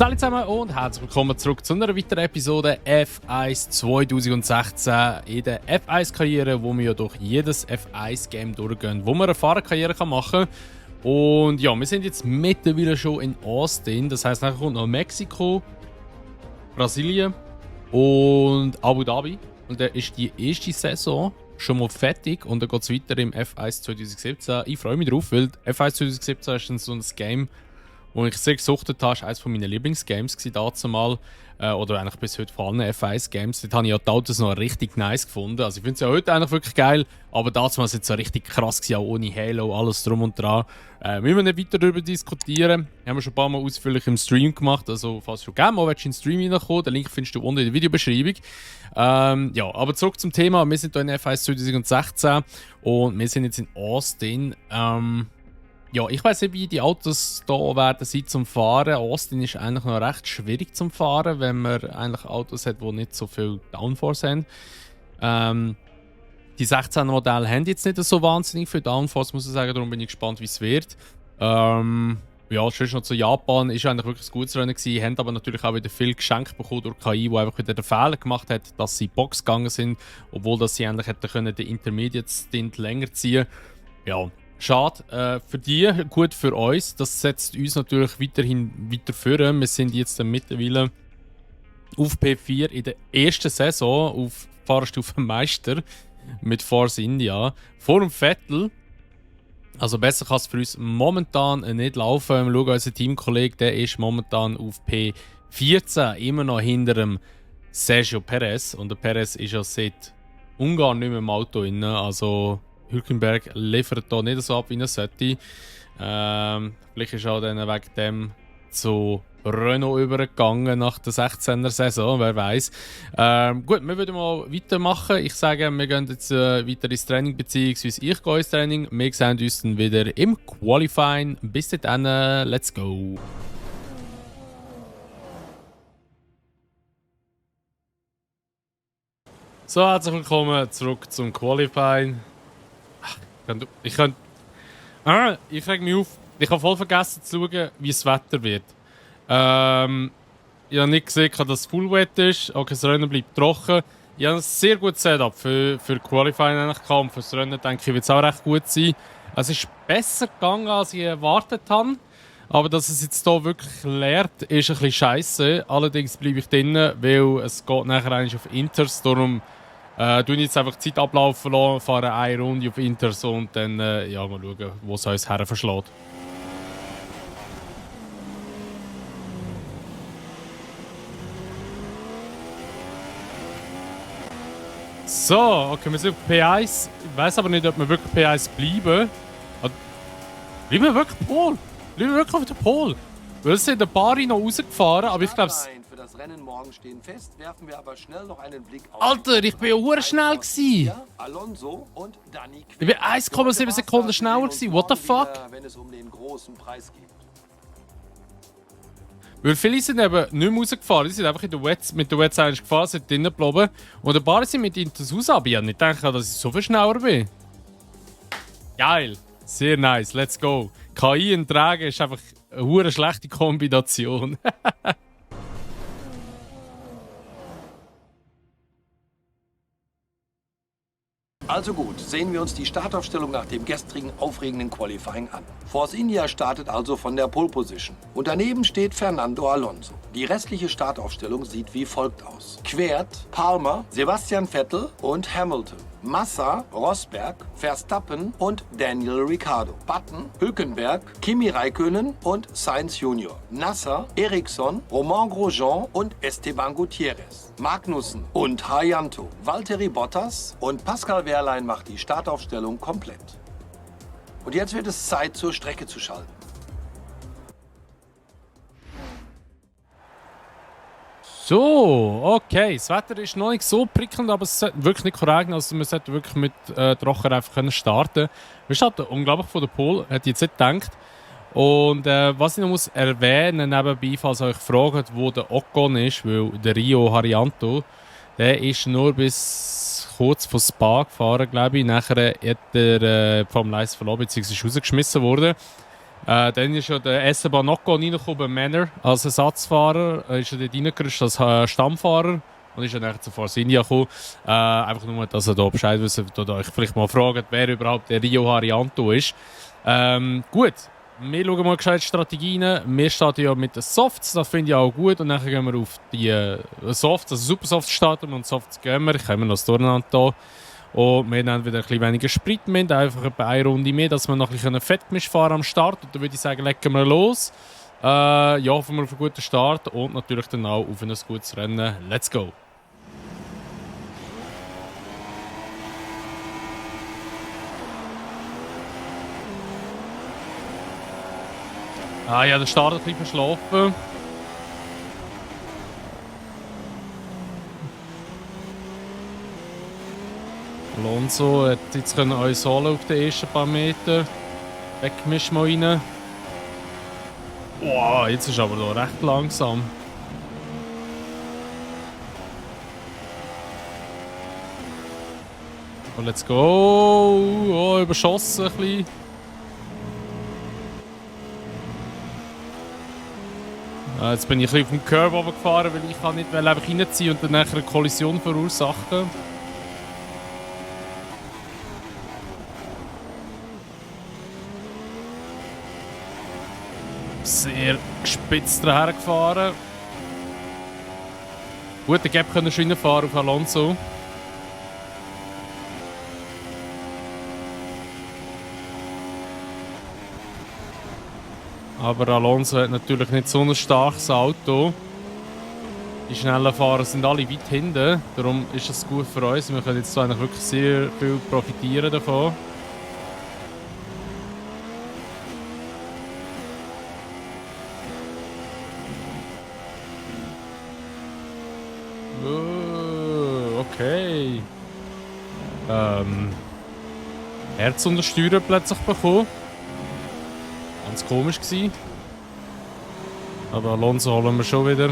Hallo zusammen und herzlich willkommen zurück zu einer weiteren Episode F1 2016 in der F1-Karriere, wo wir ja durch jedes F1-Game durchgehen, wo man eine Fahrerkarriere machen kann. Und ja, wir sind jetzt mittlerweile schon in Austin, das heisst, nachher kommt noch Mexiko, Brasilien und Abu Dhabi. Und dann ist die erste Saison schon mal fertig und dann geht es weiter im F1 2017. Ich freue mich drauf, weil F1 2017 ist dann so ein Game, wo ich sehr gesuchtet habe, war eines meiner Lieblingsgames dazumal. Oder eigentlich bis heute vor allem F1-Games. Dort habe ich ja die Autos noch richtig nice gefunden. Also ich finde es ja heute eigentlich wirklich geil, aber damals war es jetzt so richtig krass gewesen, auch ohne Halo, alles drum und dran. Wir müssen nicht weiter darüber diskutieren. Haben wir schon ein paar Mal ausführlich im Stream gemacht. Also falls du gerne mal willst, in den Stream reinkommen, den Link findest du unten in der Videobeschreibung. Ja, aber zurück zum Thema. Wir sind hier in F1 2016 und wir sind jetzt in Austin. Ja, ich weiss nicht, wie die Autos hier werden sein zum Fahren. Austin ist eigentlich noch recht schwierig zum Fahren, wenn man eigentlich Autos hat, die nicht so viel Downforce haben. Die 16er Modelle haben jetzt nicht so wahnsinnig viel Downforce, muss ich sagen. Darum bin ich gespannt, wie es wird. Ja, sonst noch zu Japan ist eigentlich wirklich ein gutes Rennen gewesen. Haben aber natürlich auch wieder viel geschenkt bekommen durch KI, die einfach wieder den Fehler gemacht hat, dass sie Box gegangen sind, obwohl dass sie eigentlich hätten können den Intermediate Stint länger ziehen. Ja. Schade für die, gut für uns. Das setzt uns natürlich weiterhin weiter vor. Wir sind jetzt mittlerweile auf P4 in der ersten Saison auf Fahrerstufe Meister mit Force India vor dem Vettel. Also besser kann es für uns momentan nicht laufen. Wir schauen unseren Teamkollegen, der ist momentan auf P14, immer noch hinter dem Sergio Perez. Und der Perez ist ja seit Ungarn nicht mehr im Auto drin. Also Hülkenberg liefert hier nicht so ab, wie er sollte. Vielleicht ist er dann wegen dem zu Renault übergegangen nach der 16er Saison, wer weiß. Gut, wir würden mal weitermachen. Ich sage, wir gehen jetzt weiter ins Training, beziehungsweise ich gehe ins Training. Wir sehen uns dann wieder im Qualifying. Bis dann, let's go! So, herzlich willkommen zurück zum Qualifying. Ich reg mich auf. Ich habe voll vergessen zu schauen, wie das Wetter wird. Ich habe nicht gesehen, dass es Full Wet ist. Okay, das Rennen bleibt trocken. Ich habe ein sehr gutes Setup für Qualifying eigentlich gehabt. Und für das Rennen denke ich, wird es auch recht gut sein. Es ist besser gegangen, als ich erwartet habe. Aber dass es jetzt hier wirklich leert, ist ein bisschen scheisse. Allerdings bleibe ich drinnen, weil es geht nachher eigentlich auf Inters. Darum tue ich jetzt einfach die Zeit ablaufen lassen, fahre eine Runde auf Inters und dann ja, mal schauen, wo es uns her verschlägt. So, okay, wir sind auf P1. Ich weiß aber nicht, ob wir wirklich P1 bleiben. Bleiben wir wirklich Pol? Bleiben wir wirklich auf der Pol? Weil es sind ein paar noch rausgefahren, aber ich glaube... Das Rennen morgen stehen fest, werfen wir aber schnell noch einen Blick auf. Alter, ich bin ja hure schnell gewesen. Alonso und Dani Ich bin 1,7 Sekunden schneller gewesen. What the fuck? Wenn es um den großen Preis geht. Weil viele sind eben nicht mehr rausgefahren. Die sind einfach in der mit der Wets eigentlich gefahren, sind drinnen geblieben. Und ein paar sind mit Inters raus. Aber ich habe nicht gedacht, dass ich so viel schneller bin. Geil. Sehr nice. Let's go. KI und Tragen ist einfach eine hure schlechte Kombination. Also gut, sehen wir uns die Startaufstellung nach dem gestrigen aufregenden Qualifying an. Force India startet also von der Pole Position. Und daneben steht Fernando Alonso. Die restliche Startaufstellung sieht wie folgt aus. Quert, Palmer, Sebastian Vettel und Hamilton. Massa, Rosberg, Verstappen und Daniel Ricciardo. Button, Hülkenberg, Kimi Räikkönen und Sainz Jr. Nasser, Ericsson, Romain Grosjean und Esteban Gutierrez. Magnussen und Haryanto. Valtteri Bottas und Pascal Wehrlein macht die Startaufstellung komplett. Und jetzt wird es Zeit, zur Strecke zu schalten. So, okay. Das Wetter ist noch nicht so prickelnd, aber es sollte wirklich nicht regnen. Also man sollte wirklich mit trocken einfach starten können. Wir starten unglaublich von der Pole, hätte ich jetzt nicht gedacht. Und was ich noch muss erwähnen nebenbei, falls ihr euch fragt, wo der Ocon ist, weil der Rio Haryanto, der ist nur bis kurz vor Spa gefahren, glaube ich. Nachher hat er vom Formel 1 verloren, beziehungsweise ist rausgeschmissen worden. Dann ist ja der Esteban Ocon reingekommen bei Manor als Ersatzfahrer. Er ist ja dort reingerutscht als Stammfahrer und ist dann nachher zu Force India gekommen. Einfach nur, dass ihr da Bescheid wisst oder euch vielleicht mal fragt, wer überhaupt der Rio Haryanto ist. Gut, wir schauen mal gescheit Strategien. Wir starten ja mit den Softs, das finde ich auch gut. Und dann gehen wir auf die Softs, also Super Softs starten und Softs gehen wir. Ich habe noch das Durcheinander hier. Und wir haben wieder ein bisschen weniger Sprit mit, einfach etwa eine Runde mehr, dass wir noch ein bisschen Fettgemisch fahren am Start. Und dann würde ich sagen, legen wir los. Ja, hoffen wir auf einen guten Start und natürlich dann auch auf ein gutes Rennen. Let's go! Ja, der Start hat ein bisschen verschlafen. Alonso hat jetzt uns holen auf den ersten paar Meter. Weggemischt mal rein. Wow, jetzt ist aber noch recht langsam. Und let's go! Oh, überschossen ein bisschen. Jetzt bin ich ein bisschen auf dem Curb runtergefahren, weil ich nicht einfach reinziehen und dann nachher eine Kollision verursachen. Sehr gespitzt daher gefahren. Gut, den Gap können schon reinfahren auf Alonso. Aber Alonso hat natürlich nicht so ein starkes Auto. Die schnellen Fahrer sind alle weit hinten. Darum ist es gut für uns. Wir können jetzt so eigentlich wirklich sehr viel profitieren davon. Okay. Herz unter Steuern plötzlich bekommen. Ganz komisch gewesen. Aber Alonso holen wir schon wieder.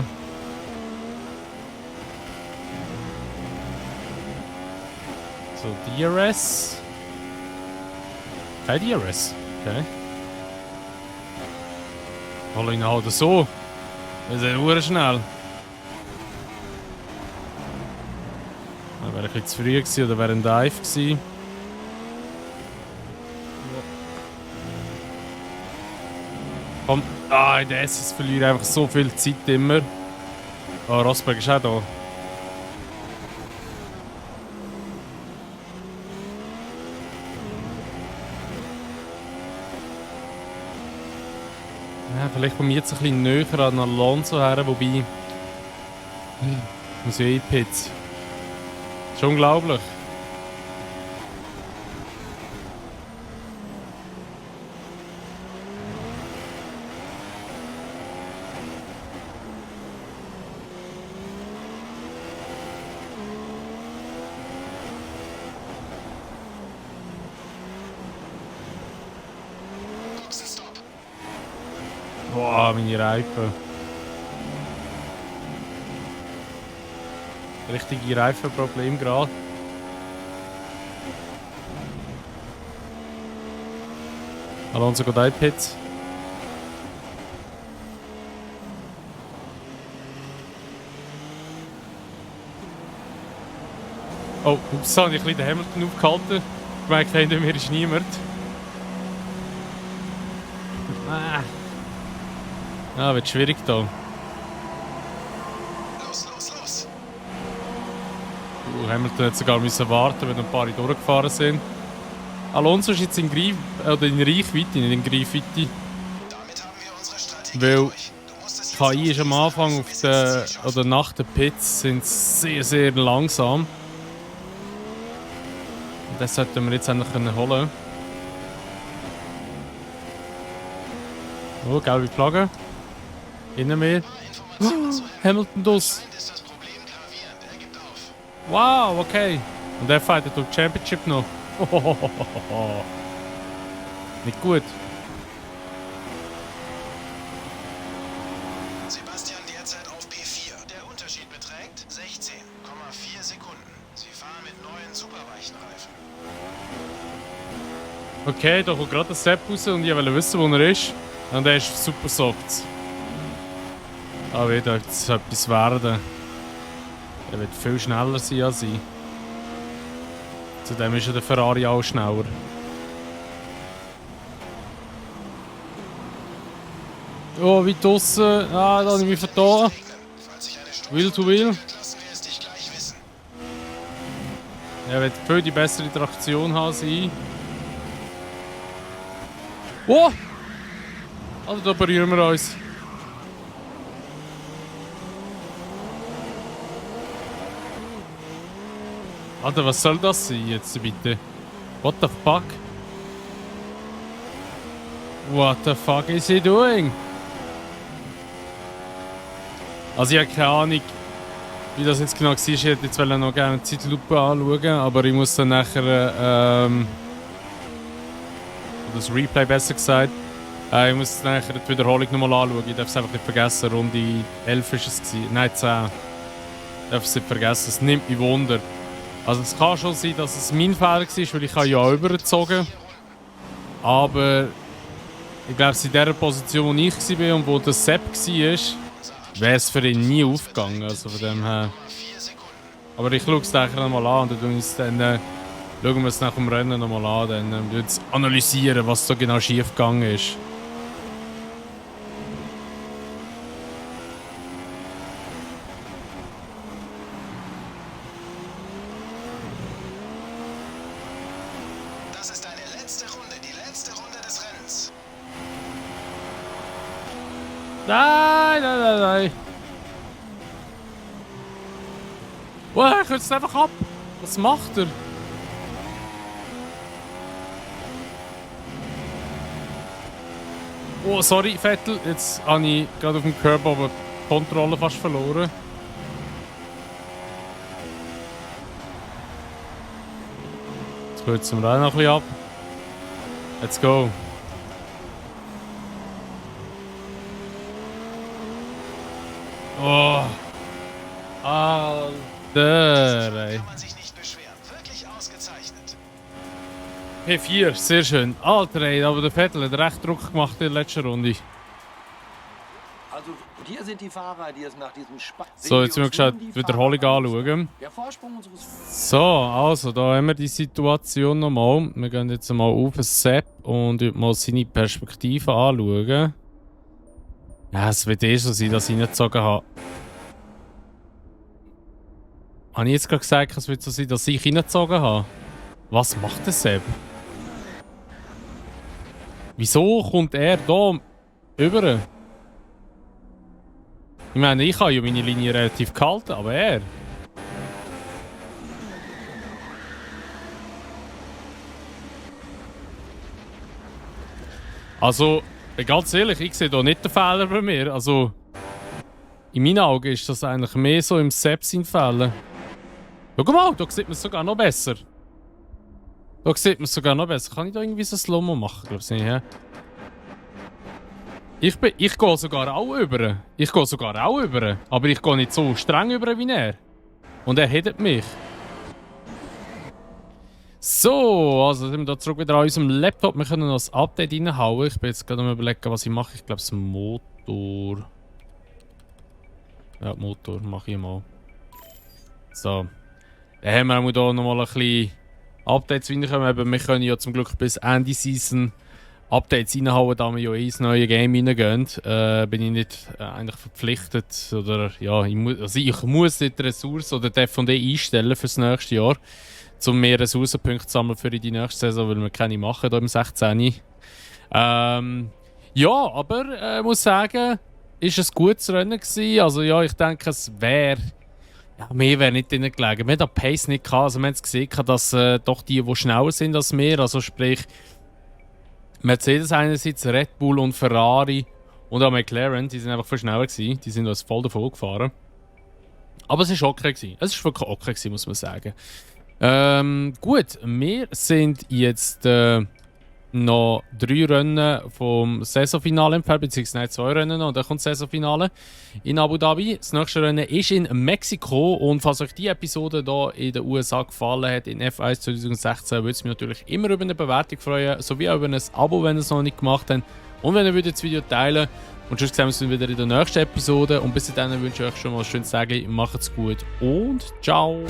So, DRS. Kein DRS. Okay. Holen ihn halt so. Wir sind sehr schnell. Das wäre ein bisschen zu früh gewesen oder wäre ein Dive gewesen. Komm, in der SS verliere ich einfach so viel Zeit immer. Oh, Rosberg ist auch da. Ja, vielleicht komme ich jetzt ein bisschen näher an Alonso her, wobei... Ich muss ja in die Pits. Das ist unglaublich. Boah, meine Reifen. Richtige Reifenproblem gerade. Alonso geht in die Pits. Oh, ups, habe ich ein bisschen den Hamilton aufgehalten. Ich merke, hinter mir ist niemand. Ah, wird schwierig da. Los. Hamilton hat sogar müssen warten, wenn ein paar durchgefahren sind. Alonso ist jetzt in Reichweite, nicht in Greifweite. Damit haben wir unsere Strategie Weil durch. Du musst es jetzt KI ist am Anfang auf der, oder nach den Pits sind sehr, sehr langsam. Und das sollten wir jetzt endlich holen können. Oh, gelbe Flagge. Innen mehr. Hamilton dus. ist das Problem gravierend. Er gibt auf. Wow, okay. Und er fährt durch die Championship noch. Nicht gut. Sebastian derzeit auf P4. Der Unterschied beträgt 16,4 Sekunden. Sie fahren mit neuen superweichen Reifen. Okay, da kommt gerade der Sepp raus und ich wollte wissen, wo er ist. Und er ist super soft. Aber wird jetzt etwas werden. Er wird viel schneller sein als ich. Zudem ist ja der Ferrari auch schneller. Oh, weit draussen. Ah, da habe ich mich vertan. Wheel to Wheel. Lassen wir es dich gleich wissen. Er wird viel die bessere Traktion haben sein. Oh! Also da berühren wir uns. Alter, was soll das sein jetzt bitte? What the fuck? What the fuck is he doing? Also ich habe keine Ahnung, wie das jetzt genau war. Ich hätte jetzt noch gerne eine Zeitlupe anschauen, aber ich muss dann nachher das Replay besser gesagt. Ich muss nachher die Wiederholung nochmal anschauen. Ich darf es einfach nicht vergessen. Runde 11 war es. Nein, 10. Ich darf es nicht vergessen. Es nimmt mich Wunder. Also es kann schon sein, dass es mein Fehler war, weil ich ja auch übergezogen. Aber ich glaube, in der Position, wo ich war und wo der Sepp war, wäre es für ihn nie aufgegangen. Also von dem her. Aber ich schaue es nachher nochmal an und dann schauen wir es nach dem Rennen nochmal an. Dann jetzt analysieren, was so genau schief gegangen ist. Das ist deine letzte Runde, die letzte Runde des Rennens. Nein, nein, nein, nein. Oh, er kürzt einfach ab. Was macht er? Oh, sorry, Vettel. Jetzt habe ich gerade auf dem Curb aber die Kontrolle fast verloren. Jetzt kürzen wir auch noch ein bisschen ab. Let's go. Oh. Alter, ey. Kann man sich nicht beschweren. Wirklich ausgezeichnet. P4, sehr schön. Alter, ey, aber der Vettel hat recht Druck gemacht in der letzten Runde. Also, hier sind die Fahrer, die es nach diesem So, jetzt müssen wir geschaut die Wiederholung anschauen. Der Vorsprung unseres So, also, da haben wir die Situation nochmal. Wir gehen jetzt mal auf den Sepp und mal seine Perspektive anschauen. Ja, es wird eh so sein, dass ich reingezogen habe. Habe ich jetzt gerade gesagt, es wird so sein, dass ich reingezogen habe? Was macht der Sepp? Wieso kommt er da über? Ich meine, ich habe ja meine Linie relativ gehalten, aber er... Also, ganz ehrlich, ich sehe da nicht den Fehler bei mir. Also, in meinen Augen ist das eigentlich mehr so im Sepp sein Fehler. Schau mal, da sieht man es sogar noch besser. Da sieht man es sogar noch besser. Kann ich da irgendwie so Slow-Mo machen? Glaube ich nicht, ja? Ich gehe sogar auch über. Ich gehe sogar auch über. Aber ich gehe nicht so streng über wie er. Und er hittet mich. So, also sind wir da zurück wieder an unserem Laptop. Wir können noch das Update reinhauen. Ich bin jetzt gerade am überlegen, was ich mache. Ich glaube, das Motor. Ja, Motor mache ich mal. So. Dann haben wir auch hier nochmal ein bisschen Updates reinkommen. Wir können ja zum Glück bis Ende Season Updates reinhauen, da wir ja ins neue Game reingehen. Bin ich nicht eigentlich verpflichtet. Oder ja, ich muss nicht die Ressourcen oder die F&E einstellen für das nächste Jahr, um mehr Ressourcenpunkte zu sammeln für die nächste Saison, weil wir keine machen hier im 16. Ja, aber ich muss sagen, ist ein gutes Rennen gewesen. Also ja, ich denke, es wäre... Ja, mehr wäre nicht drin gelegen. Wir hatten die Pace nicht gehabt. Also wir haben es gesehen, dass doch die schneller sind als wir, also sprich Mercedes einerseits, Red Bull und Ferrari und auch McLaren, die sind einfach viel schneller gewesen. Die sind uns voll davon gefahren. Aber es war okay gewesen. Es war wirklich okay gewesen, muss man sagen. Gut, wir sind jetzt noch 3 Rennen vom Saisonfinale empfehlen, beziehungsweise 2 Rennen noch, und dann kommt das Saisonfinale in Abu Dhabi. Das nächste Rennen ist in Mexiko, und falls euch die Episode hier in den USA gefallen hat, in F1 2016, würde es mich natürlich immer über eine Bewertung freuen, sowie auch über ein Abo, wenn ihr es noch nicht gemacht habt, und wenn ihr das Video teilen. Und sonst sehen wir uns wieder in der nächsten Episode, und bis dahin wünsche ich euch schon mal ein schönes Tag, macht's gut und ciao!